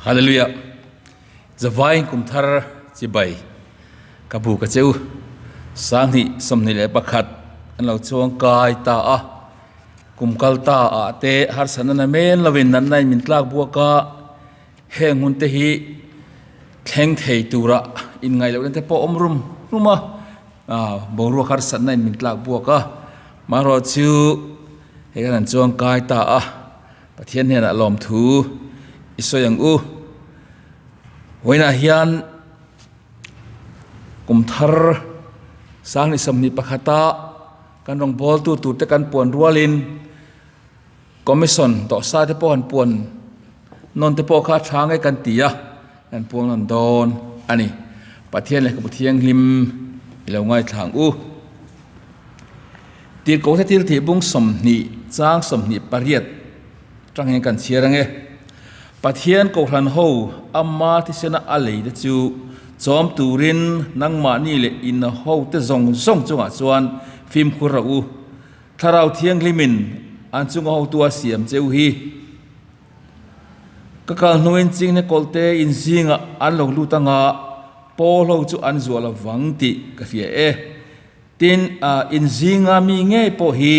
Hallelujah. Zavain kumthar chibai ka bu ka cheu 2021 an lo chuang kai ta a kum kal ta a te harsatna na men lovin nan nai min tlak buaka heng hun te hi thleng thei tura in ngai loh te pawh awm rum rum a boruak harsatna in min tlak buak a marawh chu hei kan han chuang kai ta a Pathian hnenah lawmthu i sawi ang u. Vawiinah hian kum thar 2021 kan rawngbawltu turte kan puan rualin commission tawhsa te pawh han puan nawn te pawh kha a tha nge kan ti a, kan puang nawn dawn a ni. Pathian lehkhabu thianghlim i lo ngaithla ang u. Tirhkohte thil thih bung 20 chang 28 tang hian kan chhiar ange. Pathian kohhran ho ama thisena a lei te chu chawm turin nangmahni leh in ho te zawng zawng chungah chuan fimkhur rawh u. Thlarau Thianghlimin an chunga hotu a siam cheu hi. Ka kal hnuin Chinghne kawlhte in zingah an lo lut anga pawl ho chu an zuah lovang tih ka hria e. Tin, in zinga mi ngei pawh hi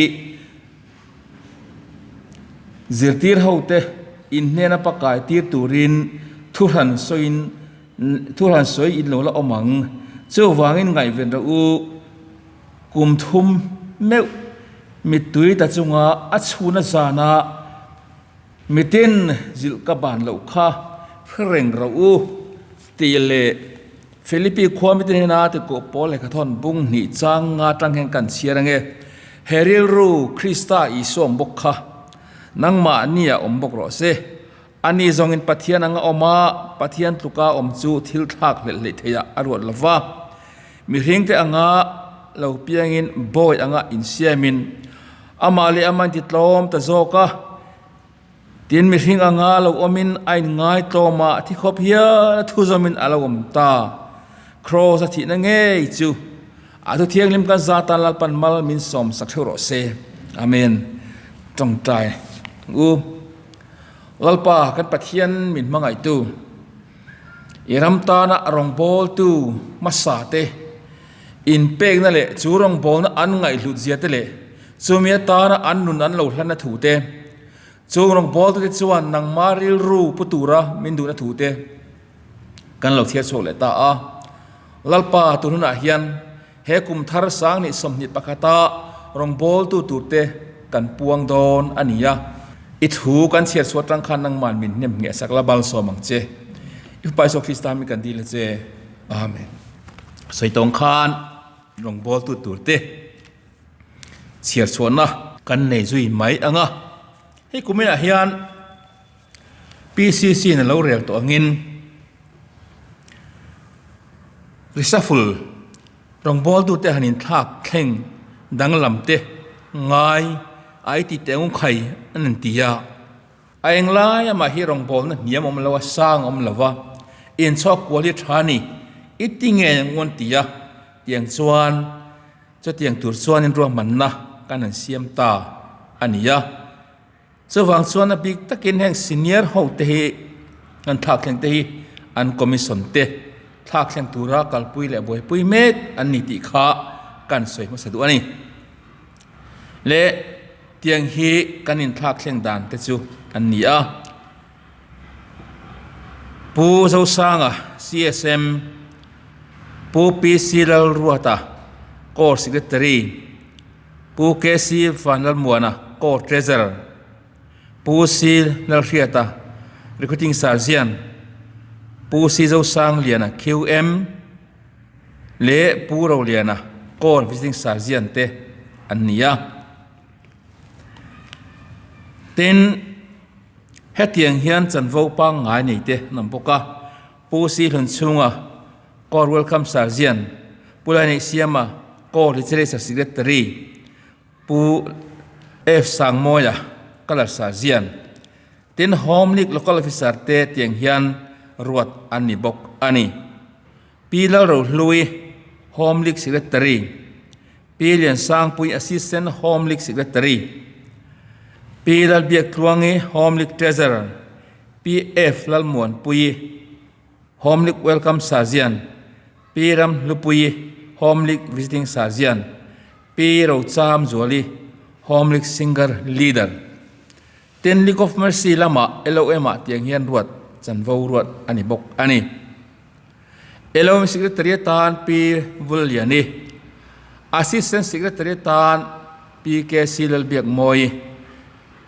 zirtir hote in hnena pakai tir turin thuhran sawiin thuhran sawi in lo la awm ang. Chuvangin ngaihven rawh u, kum thum meuh mittui ta chunga a chhuna zana mitin zilh ka ban loh kha hrereng rawh u tih leh Philippi khua mite hnena tikuh pawl lehkha thawn bung hnih chang nga atang hian kan chhiar ange. He rilru Krista Isua awm bawk kha nangmah nia awm bawk rawh se. Ani zawngin Pathian anga awm a, Pathian tluka awm chu thil thlak hlelh hleih theihah a ruat lo va. Mihringte anga lo piangin bawi anga insiamin amah leh amah intitlawm ta zawk a. Tin, mihring anga lo awmin a inngai tlawm a, thi khawp hial a thu zawmin a lo awm ta. Kraws a thihna ngei chu a thu thianghlim kan za tan Lalpan mal min sawm sak theuh rawh se. Amen. Tawngtai ang u. Lalpa kan Pathian min hmangaihtu, i ram tana rawngbawltu hmasa te inpekna leh chu rawngbawlna an ngaihhlut zia te leh chumi atana an nun an lo hlanna thu te, Chung rawngbawltute chuan nangma rilru pu tura min duhna thute kan lo chhiar chhuak leh ta a. Lalpa tun hunah hian he kum thar 2021 rawngbawltu turte kan puang dawn a ni a. I thu kan chhiar chhuah atang khan nangman min hnem ngheh sak la balsawm ang che. I Fapa Isua Krista hming kan dil a che. Amen. Sawi tawng khan rawngbawltu turte. Chhiar chhuahna kan nei zui mai ang a, hei kuminah hian PCC in a lo rel tawh angin reshuffle rawngbawltute han inthlak thleng danglam te ngai ai ti teh ang khai an han ti a, a englai amah hi rawngbawlna hniam awm lo a sang awm lo va, inchhawk kual hi tha ni i ti nge ang an ti a, tiang chuan. Chutiang tur chuanin ruahmanna kan han siam ta a ni a. Chuvang chuan a bik takin heng senior ho te hi an thlak thleng te hi an commission te thlak thleng tura kalpui leh buaipui mek an ni tih kha kan sawi hmasa duh a ni. Le tiang hi kan inthlak thleng dan te chu an ni a. Pu Zosanga, CSM, Pu PC Lalruata, Core Secretary, Pu KC Vanlalmuana, Core Treasurer, Pu C Lalhriata, Recruiting Sergeant, Pu C Zosangliana, QM, leh Pu Roliana, Core Visiting Sergeant te an ni a. Tin, Hetiang hian chanvo pangngai nei te an awm bawk a, Pu Si Hlun chhunga Core Welcome Sergeant, Pu Lai Neihsiama Core Literature Secretary, Pu F Sangmawia Colour Sergeant, tin Home League Local Officer te tiang hian ruat an ni bawk a ni. Pi Lalrohlui Home League Secretary, Pi Liansangpui Assistant Home League Secretary, Pi Lalbiaktluangi Home League Treasurer, Pi. Pi F Lalmuanpuii, Home League Welcome Sergeant, Pi Ramhlupuii, Home League Visiting Sergeant, Pi Rocham Zuali, Home League Singer Leader. Tin, League of Mercy lamah LOM ah tiang hian ruat chanvo ruat a ni bawk a ni. LOM Secretary atan Pi Vulliani, Assistant Secretary atan Pi KC Lalbiakmawii,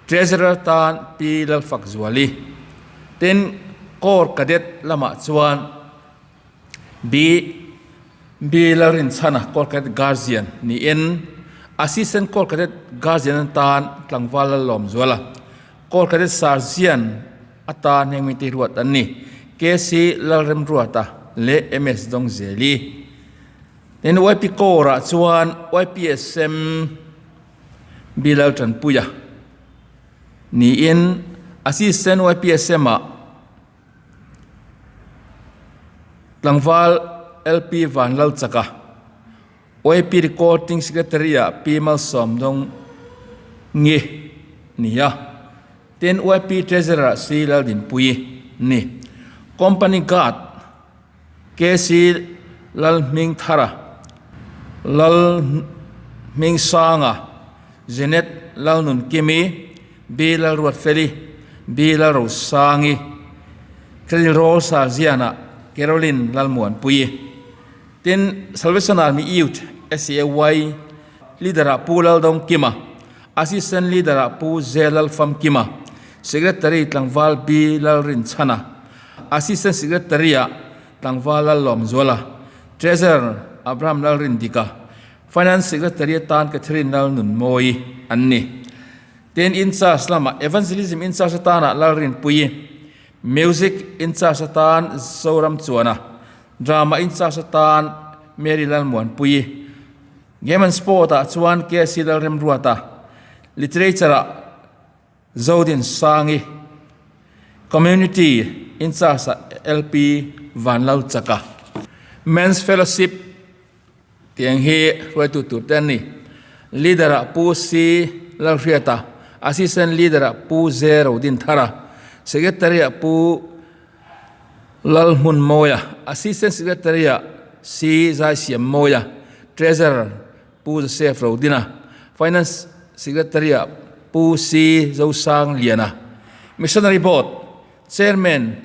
Treasurer tan Pi Lalfakzuali. Tin, Corps Cadet lamah chuan B. B. Lalrinchhana Corps Cadet Guardian niin Assistant Corps Cadet Guardian atan Tlangval Lallawmzuala, Corps Cadet Sergeant atan heng mite ruat an ni, KC Lalremruata leh MS Dawngzeli. Tin, YP Corps-ah chuan YPSM. Bilal Tanpuia niin Assistant YPSM ah tlangval LP Vanlalchaka, YP Recording Secretary ah Pi Malsawmdawng nge ni a, tin YP Treasurer ah C Laldinpuii ni. Company Guard. KC Lalhmingthara, Lalhmingsanga, Jenet Lalnunkimi, B Lalruatfeli, B Lalrosangi, Credit Roll Sarziana, Caroline Lalmuanpuii. Tin, Salvation Army Youth, SAY, Leader-ah Pu Laldawngkima, Assistant Leader-ah Pu J Lalfamkima, Secretary Tlangval B Lalrinchhana, Assistant Secretary-ah Tlangval Lallawmzuala, Treasurer Abraham Lalrindika, Finance Secretary atan Catherine Lalnunmawii an ni. Tin, In-charge lamah Evangelism In-charge atana Lalrinpuii, Music In-charge atan Zoram Chuana, Drama In-charge atan Mary Lalmuanpuii, Game and Sport-ah chuan KC Lalremruata, Literature-ah Zodin Sangi, Community In-charge ah LP Vanlalchaka, Men's Fellowship tih ang hi hruaitu tur te an ni. Leader ah Pu C Lalhriata, Assistant Leader ah Pu J Rodinthara, Secretary ah Pu Lalhmunmawia, Assistant Secretary ah C Zaisiammawia, Treasurer Pu Joseph Rodina, Finance Secretary-ah Pu C. Zosang Liana, Missionary Board Chairman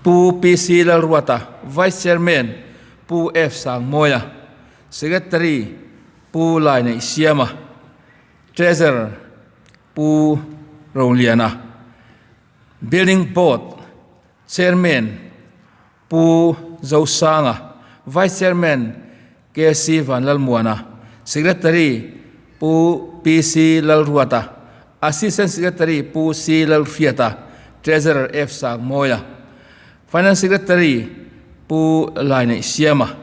Pu PC Lalruata, Vice Chairman Pu F. Sangmawia, Secretary Pu Lainaihsiama, Treasurer Pu Roliana, Building Board Chairman Pu Zosanga, Vice Chairman KC Vanlalmuana, Secretary Pu PC Lalruata, Assistant Secretary Pu C Lalhriata, Treasurer F Sangmawia, Finance Secretary Pu Lainaihsiama,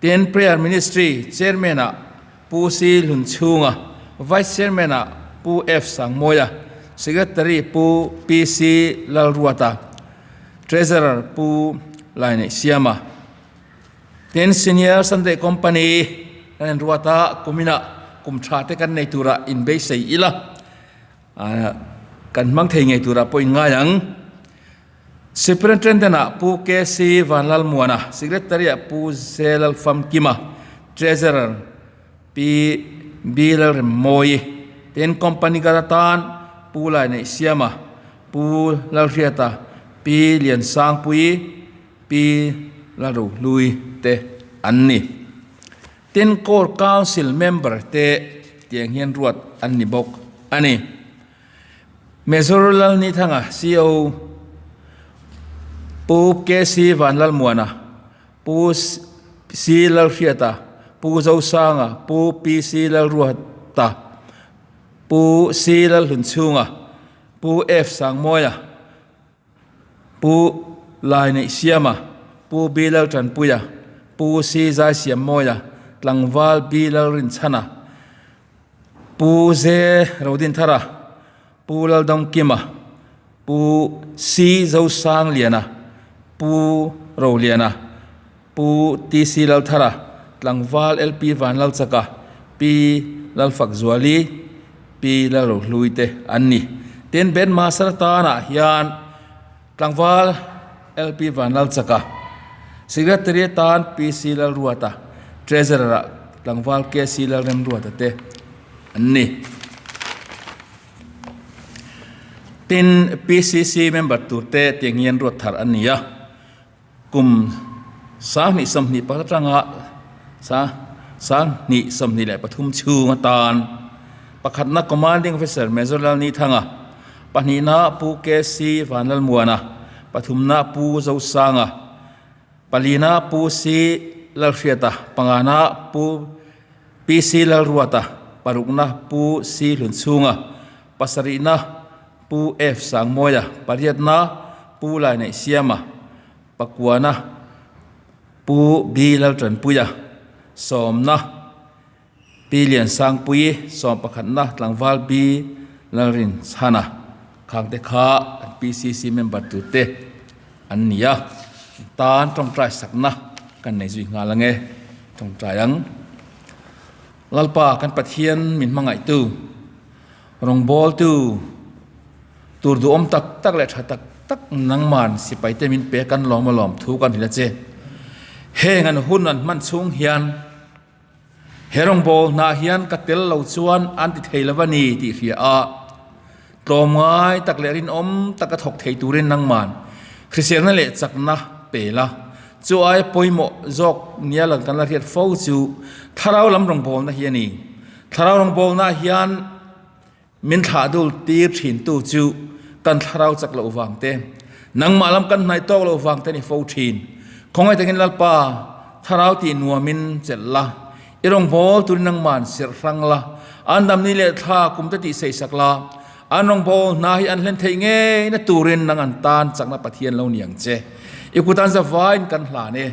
Tin Prayer Ministry Chairman-ah Pu C Hlunchhunga, Vice Chairman-ah Pu F Sangmawia, Secretary Pu PC Lalruata, Treasurer Pu Lainaihsiama. Tin Senior Sunday Company kan inruat a, kuminah kum tha te kan nei turah inbeisei ila, kan hmang thei ngei turah pawh inngai ang. Superintendent-ah Pu KC Vanlalmuana, Secretary-ah Pu J Lalfamkima, Treasurer Pi B Lalremmawii, tin Company Guard atan Pu Lainaihsiama, Pu Lalhriata, Pi Liansangpuii, Pi Lalrohlui te an ni. Tin Corps Council member te tiang hian ruat an ni bawk a ni. Major Lalnithanga, CO, Pu KC Vanlalmuana, Pu C Lalhriata, Pu Zosanga, Pu PC Lalruata, Pu C Lalhlunchhunga, Pu F Sangmawia, Pu Lainaihsiama, Pu B Laltanpuia, Pu C Zaisiammawia, Tlangval B Lalrinchhana, Pu J Rodinthara, Pu Laldawngkima, Pu C Zosangliana, Pu Roliana, Pu TC Lalthara, Tlangval LP Vanlalchaka, Pi Lalfakzuali, Pi Lalrohlui te an ni. Tin, Ben Master tanah hian. Tlangval LP Vanlalchaka, Secretary atan PC Lalruata, Treasurer-ah Tlangval KC Lalremruata te an ni. Tin, PCC member turte tiang hian ruat thar an ni a. Kum 2021 atanga 2023 chhung atan pakhatna Commanding Officer Major Lalnithanga, pahnihna Pu KC Vanlalmuana, pathumna Pu Zosanga, palina Pu C Lalhriata, pangana Pu PC Lalruata, parukna Pu C Hlunchhunga, pasarihna Pu F Sangmawia, pariatna Pu Lainaihsiama, pakuana Pu B Laltanpuia, sawmna Pi Liansangpuii, sawm pakhatna Tlangval B Lalrinchhana khangte kha an PCC member tute an ni a, tan tawngtai sakna kan nei zui nghal ange, tawngtai ang. Lalpa kan Pathian min hmangaihtu. Rawngbawltu tur duhawm tak tak leh tha tak tak nangman sipai te min pe kan lawm alawm thu kan hrilh a che. Heng an hun an hman chhung hian he rawngbâwl hnah hian ka tel lo chuan an ti thei lo a ni tih hria a, tlawmngai tak leh rinawm taka thawk thei turin nangman hriselna leh chakna pe la. Chu aia pawimawh zawk nia lang kan la hriat fo chu thlarau lam rawngbâwlna hi a ni. Thlarau rawngbawlna hian min thlah dul tir thintu chu kan thlarau chak loh vang te, nangmah lam kan hnaih tawk loh vang te ni fo thin. Khawngaih takin Lalpa, thlarau tih nuamin chelh la, i rawngbâwl turin nangma'n sirh hrang la, an damni leh thla kum te tih sei sak la, an rawngbâwl hna hi an hlen theih ngeina turin nang an tan chakna Pathian lo ni ang che. I kutan zavaiin kan hlan e.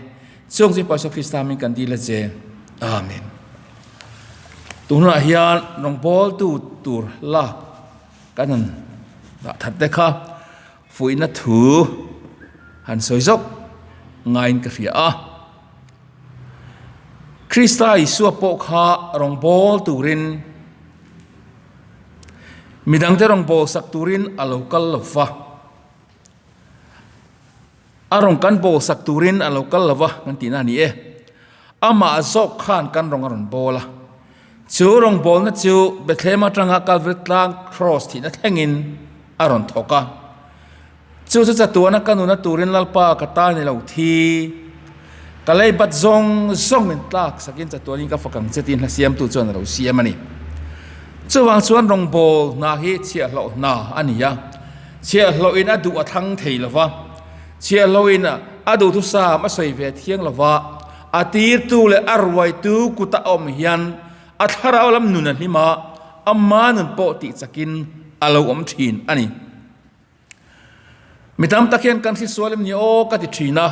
Chung chu Pastor Krista min kan dil a che. Amen. Tunah hian rawngbawltu tur lak kan han dah that te kha fuihna thu han sawi zawk ngaiin ka hria a. Krista Isua pawh kha rawngbâwl turin midangte rawngbâwl sak turin a lo kal lo va. A rawn kan bawl sak turin a lo kal lova kan tihna a ni e. Amah zawk khan kan rawn a rawn bawl a. Chu rawngbawlna chu Bethlehem atanga Kalvari tlang Kraws thihna thlengin a rawn thawk a. Chu chu chatuana ka nuna turin Lalpa ka ta ni lo thi. Ka lei bat zawng zawng min tlak sakin chatuanin ka fak ang che tiin hla siamtu chuan a lo siam a ni. Chuvang chuan rawngbâwl hna hi chhiahhlawh hna a ni a. Chhiahhlawhin a duh a thlang thei lo va, chhiahhlawhin a duhthusam a sawi ve thiang lo va, a tirtu leh a ruaitu kuta a awm hian a thlarau lam nun a hlim a, ama nun pawh tih chakin a lo awm thin a ni. Mi tam tak hian kan hrisual em ni aw ka ti thin a,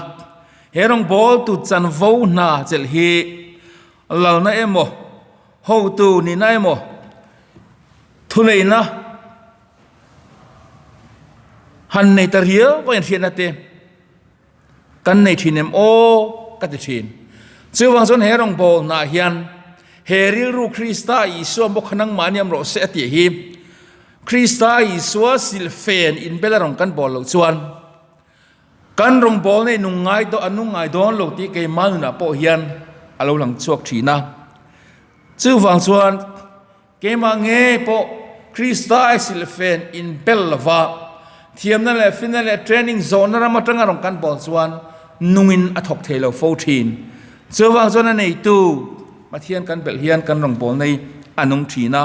he rawngbawltu chanvo hna chelh hi lalna emaw, hotu nihna emaw, thuneihna, Han nei ta riau a inhriatna te kan nei thin em aw ka ti thin. Chuvang chuan he rawngbâwl hnah hian he rilru Krista Isua bawk kha nangmah aniam rawh se a tih hi Krista Isua silhfen inbel a rawn kan bâwl loh chuan kan rawngbâwl nei nung ngai dawn a nung ngai dawn lo tih keimah nunah pawh hian a lo lang chhuak thin a. Chuvang chuan Keimah ngei pawh Krista ai silhfen inbel lova thiamna leh finna leh training zawhna ram atanga rawn kan bawl chuan nungin a thawk thei lo fo thin. Chuvang chuan a neitu Pathian kan belh hian kan rawngbawlna hi a nung thin a,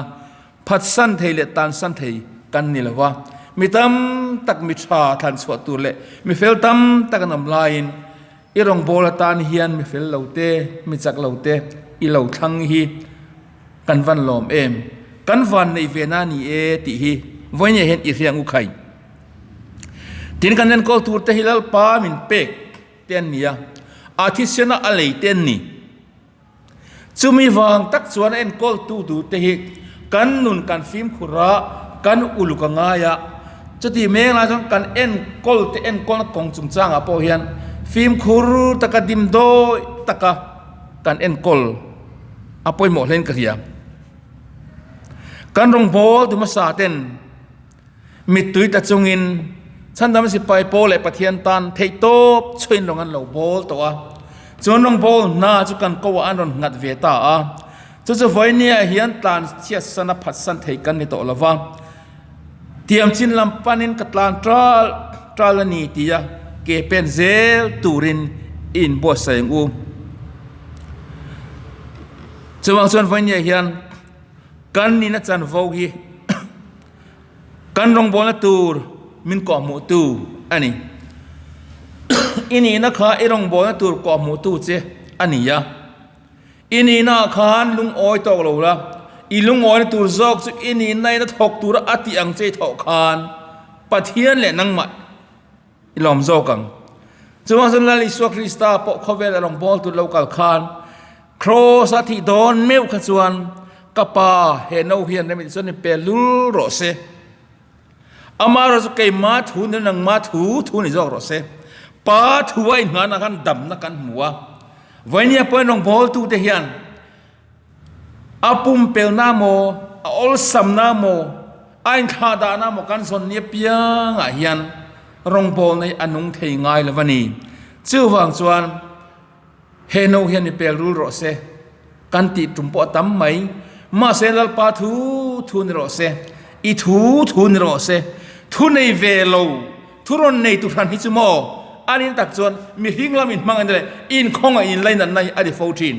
phatsan thei leh tansan thei kan ni lova. Mi tam tak mi tha thlan chhuah tur leh mi fel tam tak an awm laiin I rawngbâwl atân hian mi fel lo te, mi chak lo te i lo thlang hi kan van lâwm em? Kan van neih ve na ni e tih hi vawinia hian i hriang u khai. Tin, kan enkawl tûr te hi Lalpa min pêk te an ni a, a thisena a lei te an ni. Chumi vang tak chuan a enkawltu turte hi kan nun kan fimkhur a, kan uluk a ngai a. Chuti meng lai chuan kan enkawlte enkawlna kawng chungchangah pawh hian fimkhur taka dimdawi taka kan enkawl a pawimawh hlein ka hria. Kan rawngbâwl tu hmasa ten mittui tla chungin. Chhandam sipai pawl leh Pathian tan theihtawp chhuain rawng an lo bawl tawh a. Chuan rawngbawl hna chu kan ko ah an rawn nghat ve ta a. Chu chu vawinia hian tlan chhiat san a phat san thei kan ni tawh lo va. Tiam chin lam panin ka tlan ṭal ṭal a ni tia ke pen zel turin i inbuatsaih ang u. Chuvang chuan vawinia hian kan nihna chanvo hi Kan rawngbawlna tur min kawhhmuhtu a ni. I nihna kha i rawngbawlna tur kawhhmuhtu che a ni a. I nihnaah khan lungawi tawk lo la, i lungawina tur zawk chu i nihna ina thawk tura a tih ang che i thawh khan Pathian leh nangmah i lawm zawk ang. Chuvang chuan Lal Isua Krista pawh khawvel a rawngbawltu lo kal khan Kraws a thih dawn meuh kha chuan ka pa he no hian rem chuan in pe lul rawh se. Amaherawh chu keimah thu ni nangmah thu thu ni zawk rawh se. Pa thu a inngahna khan damna kan hmu a. Vainia pawhin rawngbawltute hian A pumpelna maw, a awlsamna maw, a inthlahdahna maw kan zawn ni apiangah hian rawngbawlna hi a nung thei ngai lo a ni. Chuvang chuan he no hian i pel rul rawh se kan tih tum pawh a tam mai. Mahse Lalpa thu thu ni rawh se, i thu thu ni rawh se, thu nei ve lo, thu rawn nei tu hran hi chu maw a nin tak chuan mihring lam inhmang leh inkhawngaih inlainatna hi a ri fo thin.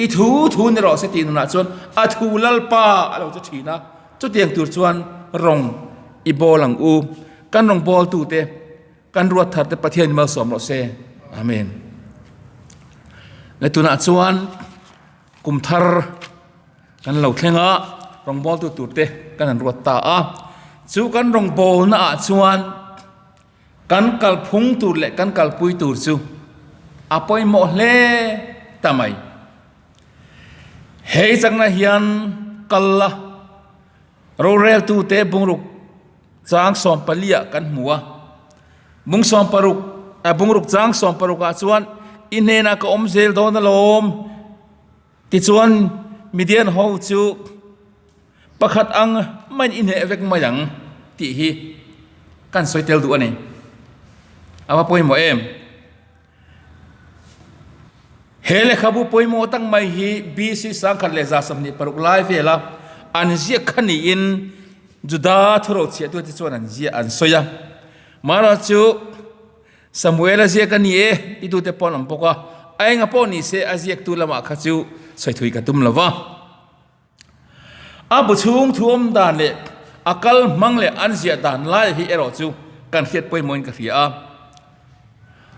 I thu thu ni rawh se tih nunah chuan a thu Lalpa a lo che thin a, chutiang tur chuan rawng i bawl ang u. Kan rawng bawltute, kan ruat tharte Pathian in malsawm rawh se. Amen. Le tunah chuan kum thar kan lo thleng a, rawng bawltu turte kan han ruat ta a. Chu kan rawng bawlna ah chuan Kan kalphung tur leh kan kalpui tur chu a pawimawh hle ta mai. Hei chakna hian kal la, roreltute bungruk chang sawmpaliah kan hmu a. Bung sawmparuk, bungruk chang sawmparukah chuan i hnenah ka awm zel dawn alawm. Tichuan Midian ho chu pakhat ang maiin i hneh vek mai ang tih hi kan sawi tel duh a ni. A va pawimawh em? He lehkhabu pawimawh tak mai hi BC 1126 lai vela an ziak kha niin Juda thurochhiahtute chuan an ziah an sawi a. Mahra chu Samuel a ziak a ni e, i tute pawh an awm bawk a, a enga pawh ni se a ziaktu lamah kha chu sawi thui ka tum lo va. A bu chhung thu awm dan leh a kal hmang leh an ziah dan lai hi erawh chu kan hriat pawimawhin ka hria a.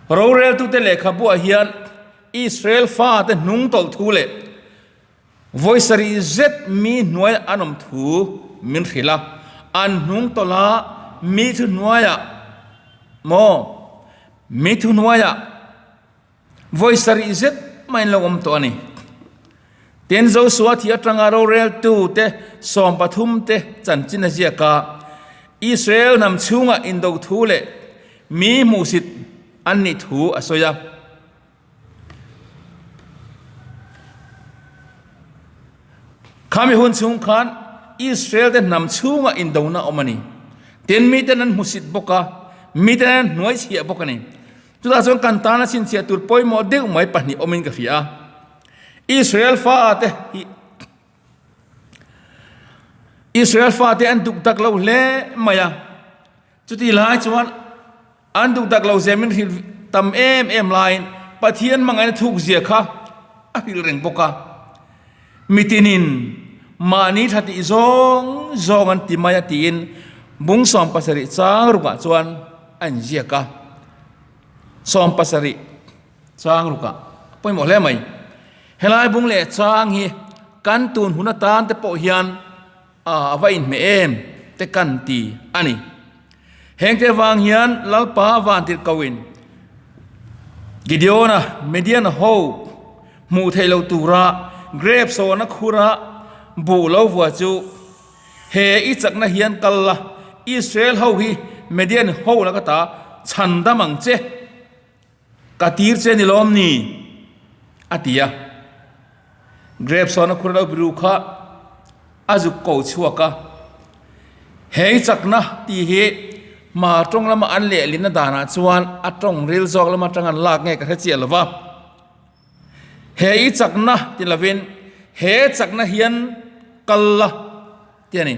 Roreltute lehkhabuah hian Israel fate hnung tawlh thu leh Vawi sarih zet mi hnuai an awm thu min hrilh a, an hnung tawlh a, mi thu hnuaiah maw, mi thu hnuaiah vawi sarih zet mah in lo awm tawh a ni. Tin, Josua thi atanga roreltu te 13 te chanchin a ziak a, Israel hnam chhungah indo thu leh mi hmuhsit an nih thu a sawi a. Khami hun chhung khan Israel te hnam chhungah indona awm a ni. Tin, miten an hmusit bawk a, miten an hnuai chhiah bawk a ni. Chutah chuan kan tana chhinchhiah tur pawimawh deuh mai pahnih awmin ka hria a. Israel fate hi Israel fate an duk dak lo hle mai a. Chutih lai chuan An duh tak lo zia min hrilh tam em em laiin Pathian hmangaihna thuk zia kha a hrilh reng bawk a. Mitinin mahni tha tih zawng zawng an ti mai a tiin bung 70 chang rukah chuan a inziak a. 70 chang rukah a pawimawh hle mai. Helai bung leh chang hi kan tun hun atan te pawh hian A va inhmeh em te kan ti a ni. Hengte vang hian Lalpa vantirhkoin Gideona Midian ho hmuh theih loh tura grep sawhna khura buh lo vua chu he i chakna hian kal la, Israel ho hi Midian ho laka ta chhandam ang che. Ka tir che ni lawm ni? a ti a. Grape sawna khur lo biru kha a zuk ko chhuak a. Hei chakna tih hi Hmar tawng lama an lehlinna danah chuan a tawng ril zawk lama tang an lak nge ka hre chiah lo va. He i chakna ti lovin he chakna hian kal la ti a ni.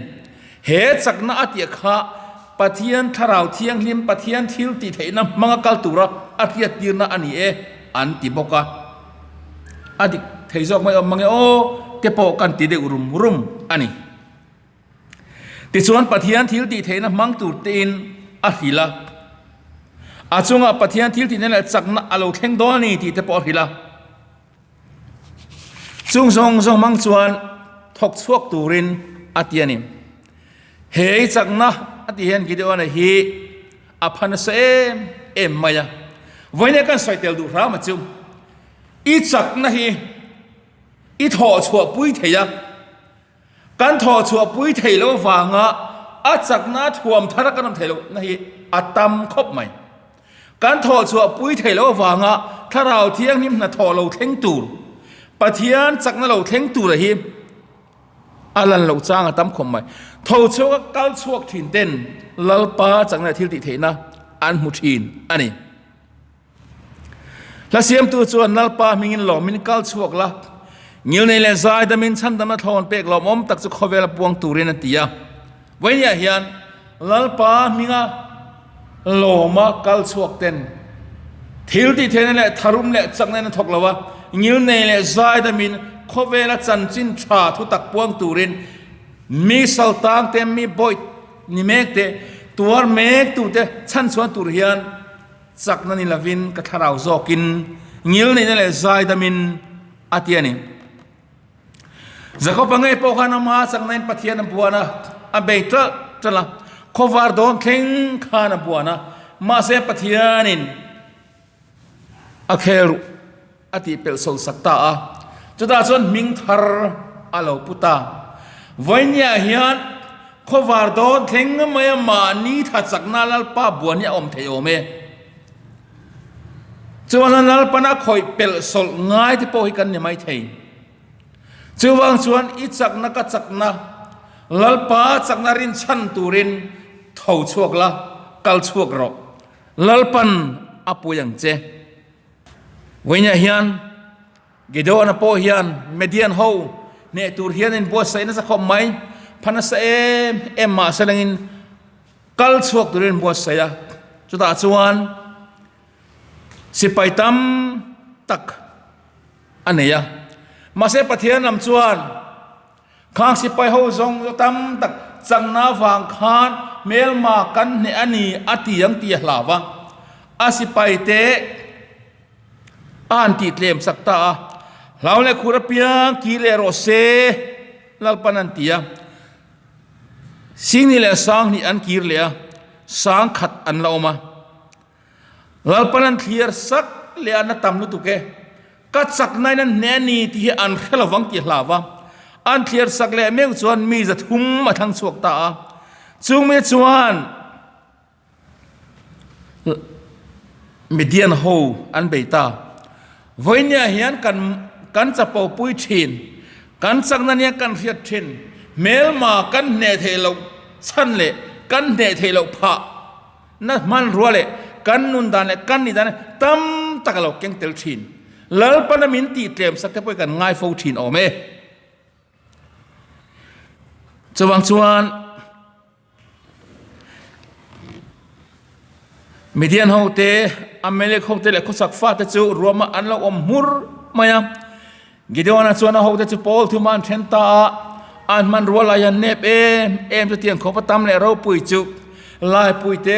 He chakna a tih kha Pathian Thlarau Thianghlim, Pathian thil tih theihna hmanga kal tura a hriattirna a ni e an ti bawk a. A dik thei zawk mai awm mange aw te pawh kan ti deuh rum rum a ni. Tichuan Pathian thil tih theihna hmang tur tein a hrilh a. A chungah Pathian thil tihna leh chakna a lo thleng dawn a ni tih te pawh a hrilh a. Chung zawng zawng hmang chuan thawk chhuak turin a ti a ni. He i chakna a tih hian Gideon-a hi a pha nasa em em mai a. Vawiin kan sawi tel duh hram a chu, i chakna hi i thawh chhuah pui thei a. Kan thawh chhuah pui thei lo avanga a chakna thuam thar a kan awm thei loh na hi a tam khawp mai. Kan thawh chhuah pui thei lo avanga Thlarau Thianghlim hnathawh lo thleng tur, Pathian chakna lo thleng tura hi a lan loh chang a tam khawp mai. Tho chhuak a kal chhuak thin ten Lalpa chakna leh thil tih theihna an hmu thin a ni. Hla siamtu chuan Lalpa hmingin lawmin kal chhuak la, ngilnei leh zaidamin chhandamna thlawn pek lawmawm tak chu khawvela puang turin a ti a. Vawinia hian Lalpa hminga lawma kal chhuak ten thil tih theihna leh tharum leh chakna in a thawk lo a, ngilnei leh zaidamin khawvela chanchin tha thutak puang turin mi saltang te, mi bawih ni mek te, tuar mek tute chhanchhuan tur hian Chakna ni lovin ka thlarau zawkin ngilneihna leh zaidamin a ti a ni. Jakob-a ngei pawh khan ama chaknain Pathian a buan a, a bei ṭalh ṭalh a, khawvar dawn thleng khan a buan a, mahse Pathianin a khel ruh a tih pelh sawl sak ta a, chutah chuan hming thar a lo pu ta. Vawinia hian khawvar dawn thleng mai a mahni tha chakna Lalpa buan hi a awm thei awm e. Chuan a Lalpana khawih pelh sawlh ngai te pawh hi kan ni mai thei. Chuvang chuan i chakna ka chakna Lalpa chakna rinchhan turin tho chhuak la, kal chhuak rawh. Lalpan a pui ang che. Vawiinah hian Gideon-a pawh hian Midian ho hneh tur hian in buatsaih nasa khawp mai, pha nasa em em mahse langin kal chhuak turin in buatsaih a, chutah chuan sipai tam tak a nei a, mahse Pathian lam chuan Khang sipai ho zawng chu tam tak chakna vang khan hmelma kan hneh a ni a ti ang tih a hlau a, a sipai te a han tih tlem sak ta a, hlau leh khur apiang ki leh rawh se Lalpan an ti a, Singni leh Sanghnih an kir leh a, Sangkhat an la awm a. Lalpan an thlir sak leh a na tam lutuk e. Ka chaknain an hneh a ni tih hi an hre lovang tih hlau a. An thlir sak leh meuh chuan mi 300 a thlang chhuak ta a. Chung mi chuan Midian ho an bei ta. Vawinia hian kan kan chapo pui thin, kan chakna nia kan hriat thin, hmelma kan hneh theih loh chhan leh kan hneh theih loh phah. Na hmanrua leh kan nun dan leh kan nih dan tam tak a lo keng tel thin. Lalpana min tih tlem sak te pawh hi kan ngai fo thin awm e. Chuvang chuan Midian ho te, Amalek ho te leh khawchhak fate chu ruama an lo awm hmur mai a. Gideon-a chuan a hote chu Paul thuma an then ta a, an hmanrua lai an nep em em chutiang khawp a tam leh ropui chu laipui te,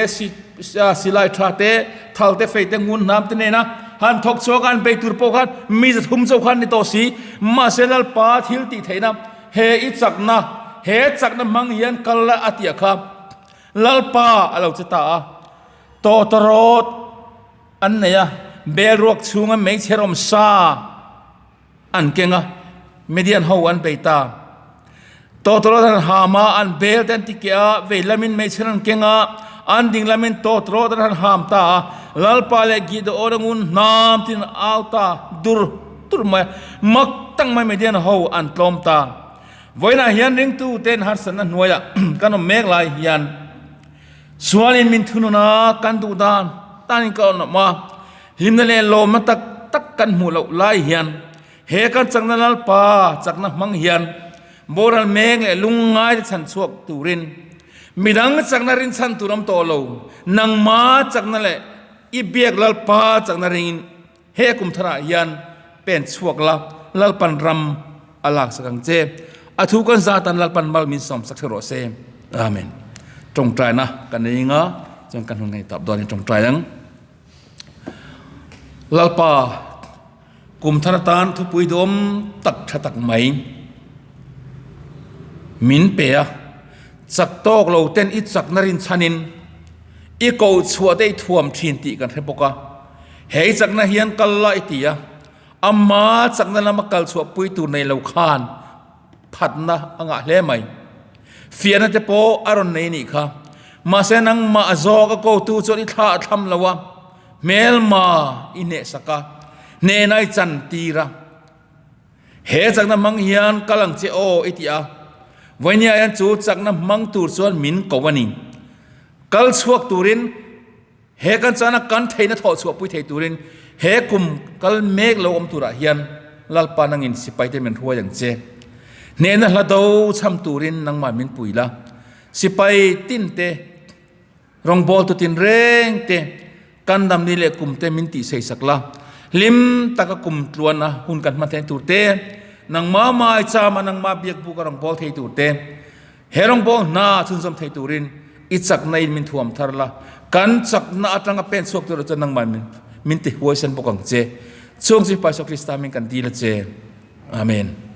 silai tha te, thal te, fei te, ngun hnam te nena han thawk chhuak a an bei tur pawh khan mi 300 chauh khan ni tawh si. Mahse Lalpa thil tih theihna he i chakna, he chakna hmang hian kal la a tih kha Lalpa a lo che ta a, tawtawrawt An nei a, bel ruak chhunga meichher awm sa an keng a, Midian ho an bei ta. Tawtawrawt an ham a, an bel te an ti keh a, vei lamin meichher an keng a, an ding lamin tawtawrawt an han ham ta a, Lalpa leh Gideon a ngun hnam tin an au ta dur dur mai a, mak tak mai Midian ho an tlawm ta. Vawiinah hian ringtuten harsatna hnuaiah kan awm mek lai hian. Sualin min thunun a, kan duh dan tanin ka awm a, hlimna leh lawmna tak tak kan hmuh loh lai hian he kan chakna Lalpa chakna hmang hian boral mek leh lungngai te chhan chhuak turin midang chakna rinchhan tur awm tawh lo, nangma chakna leh i biak Lalpa chakna ringin He kum tharah hian pen chhuak la, Lalpan ram a laksak ang che. A thu kan zatan Lalpan mal min sawmsak hrih rawh se. Amen. Tawngtaina kan nei anga chuan kan hun ngei tap dawn in tawngtai ang. Lalpa kum thar atan thupui duam tak tha tak mai min pe a, chak tawk lo ten i chakna rinchhanin i koh chhuah te i thuam thin tih kan hre bawk a. Hei chakna hian kal la i ti a, ama chakna lama kal chhuah pui tur nei lo khan phatna a ngah hle mai. Fiahna te pawh a rawn nei nih kha. Mahse nangmah a zawk a kotu chuan i thla a thlam lo a, hmelma i hnehsak a, hnehna i chan tir a. He chakna hmang hian kal ang che aw i ti a, Vawini ah hian chu chakna hmang tur chuan min ko a ni. Kal chhuak turin. He kan chana kan theihna thawh chhuah pui thei turin he kum kal mek lo awm turah hian Lalpa nangin sipaite min hruai ang che. Hnehna hla do chham turin nangmah min pui la. Sipai tinte, rawngbawltu tinreng te, kan damni leh kumte min tihseisak la. Hlim taka kum tluana hun kan hman theih tur te, nangmah maichama nangmah biakbuka rawngbâwl thei tur te, He rawngbâwl hna chhunzawm thei turin i chakna in min thuam thar la, kan chakna atanga pen chhuak tur chuan nangmah min min ti huaisen bawk ang che. Chung chu Isua Krista min kan dil a che. Amen.